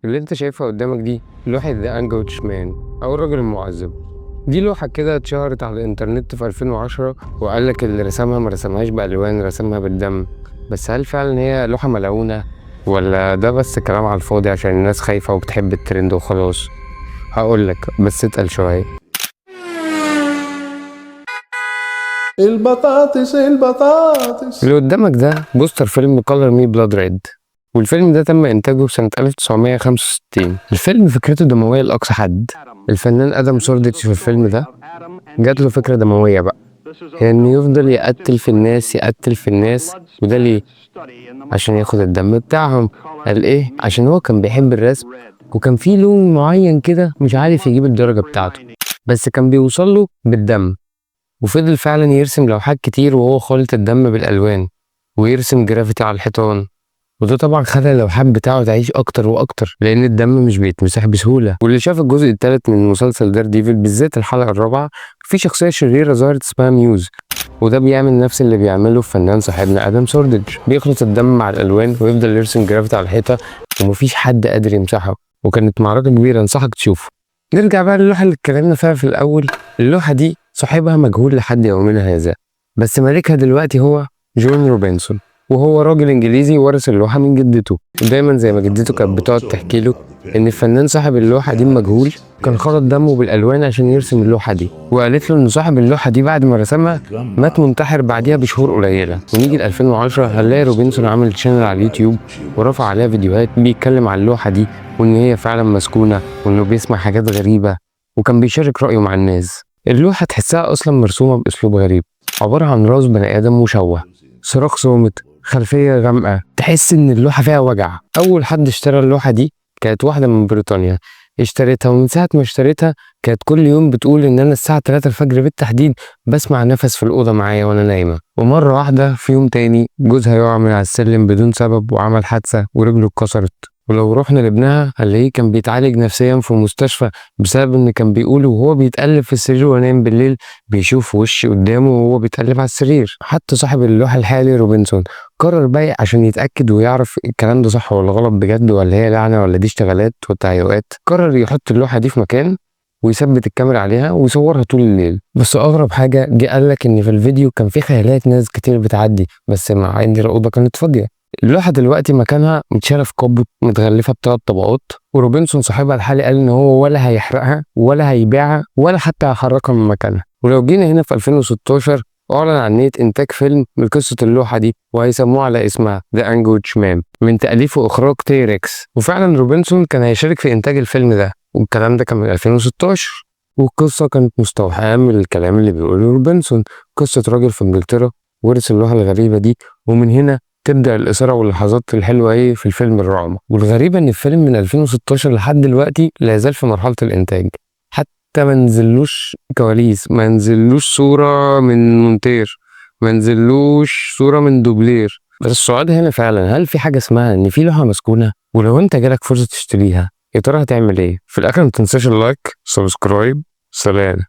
اللي انت شايفها قدامك دي لوحة The Anguished Man او الراجل المعذب. دي لوحة كده اتشهرت على الانترنت في 2010، وقال لك اللي رسمها ما رسمهاش بألوان، رسمها بالدم. بس هل فعلا هي لوحة ملعونة ولا ده بس كلام على الفاضي عشان الناس خايفة وبتحب الترند وخلاص؟ هقول لك بس اتقل شوية. البطاطس البطاطس. اللي قدامك ده بوستر فيلم Color Me Blood Red، والفيلم ده تم إنتاجه سنة 1965. الفيلم فكرته دموية لأقصى حد. الفنان آدم سورديتش في الفيلم ده جات له فكرة دموية بقى، هي إنه يفضل يقتل في الناس يقتل في الناس. وده ليه؟ عشان ياخد الدم بتاعهم. قال إيه؟ عشان هو كان بيحب الرسم، وكان في لون معين كده مش عارف يجيب الدرجة بتاعته، بس كان بيوصل له بالدم. وفضل فعلا يرسم لوحات كتير وهو خالط الدم بالألوان، ويرسم جرافيتي على الحيطان. وده طبعا خلى اللوحات بتاعه تعيش اكتر واكتر، لان الدم مش بيتمسح بسهوله. واللي شاف الجزء الثالث من مسلسل Daredevil بالذات الحلقه الرابعه، في شخصيه شريره ظهرت اسمها ميوز، وده بيعمل نفس اللي بيعمله الفنان صاحبنا ادم سوردج، بيخلط الدم مع الالوان ويفضل يرسم جرافيتي على الحيطه ومفيش حد قادر يمسحه. وكانت معركه كبيره، انصحك تشوفه. نرجع بقى للوحه اللي اتكلمنا فيها في الاول. اللوحه دي صاحبها مجهول لحد يومنا هذا، بس مالكها دلوقتي هو جون روبنسون، وهو راجل انجليزي ورث اللوحه من جدته. ودايما زي ما جدته كانت بتقعد تحكي له ان الفنان صاحب اللوحه دي مجهول كان خلط دمه بالالوان عشان يرسم اللوحه دي، وقالت له ان صاحب اللوحه دي بعد ما رسمها مات منتحر بعديها بشهور قليله. ونيجي ل 2010 هنلاقي روبنسون عامل channel على اليوتيوب ورفع عليها فيديوهات بيتكلم عن اللوحه دي، وان هي فعلا مسكونه، وانه بيسمع حاجات غريبه، وكان بيشارك رايه مع الناس. اللوحه تحسها اصلا مرسومه باسلوب غريب، عباره عن راس بني ادم مشوه، صراخ صامت، خلفية غامقة، تحس إن اللوحة فيها وجع. أول حد اشترى اللوحة دي كانت واحدة من بريطانيا، اشتريتها، ومن ساعة ما اشتريتها كانت كل يوم بتقول إن أنا الساعة 3 الفجر بالتحديد بسمع نفس في الأوضة معايا وأنا نايمة. ومرة واحدة في يوم تاني جوزها يقع من على السلم بدون سبب وعمل حادثة ورجله اتكسرت. ولو رحنا لابنها هنلاقيه كان بيتعالج نفسيا في مستشفى بسبب ان كان بيقول وهو بيتقلب في السرير ونايم بالليل بيشوف وش قدامه وهو بيتقلب على السرير. حتى صاحب اللوحة الحالي روبنسون قرر بقى عشان يتأكد ويعرف الكلام ده صح ولا غلط بجد، ولا هي لعنة ولا دي اشتغالات وتهيؤات، قرر يحط اللوحة دي في مكان ويثبت الكاميرا عليها ويصورها طول الليل. بس اغرب حاجة جه قال لك ان في الفيديو كان في خيالات ناس كتير بتعدي، بس مع ان الأوضة كانت فاضية. اللوحة دلوقتي مكانها متشالة في قبو متغلفة بثلاث طبقات، وروبنسون صاحبها الحالي قال إن هو ولا هيحرقها ولا هيبيعها ولا حتى هيحركها من مكانها. ولو جينا هنا في 2016 أعلن عن نية إنتاج فيلم من قصة اللوحة دي، وهيسموه على اسمها The Anguished Man، من تأليف وإخراج تي ريكس. وفعلا روبنسون كان هيشارك في إنتاج الفيلم ده، والكلام ده كان من 2016. والقصة كانت مستوحاة من الكلام اللي بيقوله روبنسون، قصة راجل في إنجلترا ورث اللوحة الغريبة دي، ومن هنا تبدأ الإثارة واللحظات الحلوة إيه في الفيلم الرعب. والغريبة إن الفيلم من 2016 لحد دلوقتي لا يزال في مرحلة الإنتاج، حتى ما نزلوش كواليس، ما نزلوش صورة من مونتير، ما نزلوش صورة من دوبلير. بس السؤال هنا فعلا، هل في حاجة اسمها إن في لوحة مسكونة؟ ولو أنت جالك فرصة تشتريها يا ترى هتعمل إيه؟ في الآخر ما تنساش ال like، subscribe، سلام.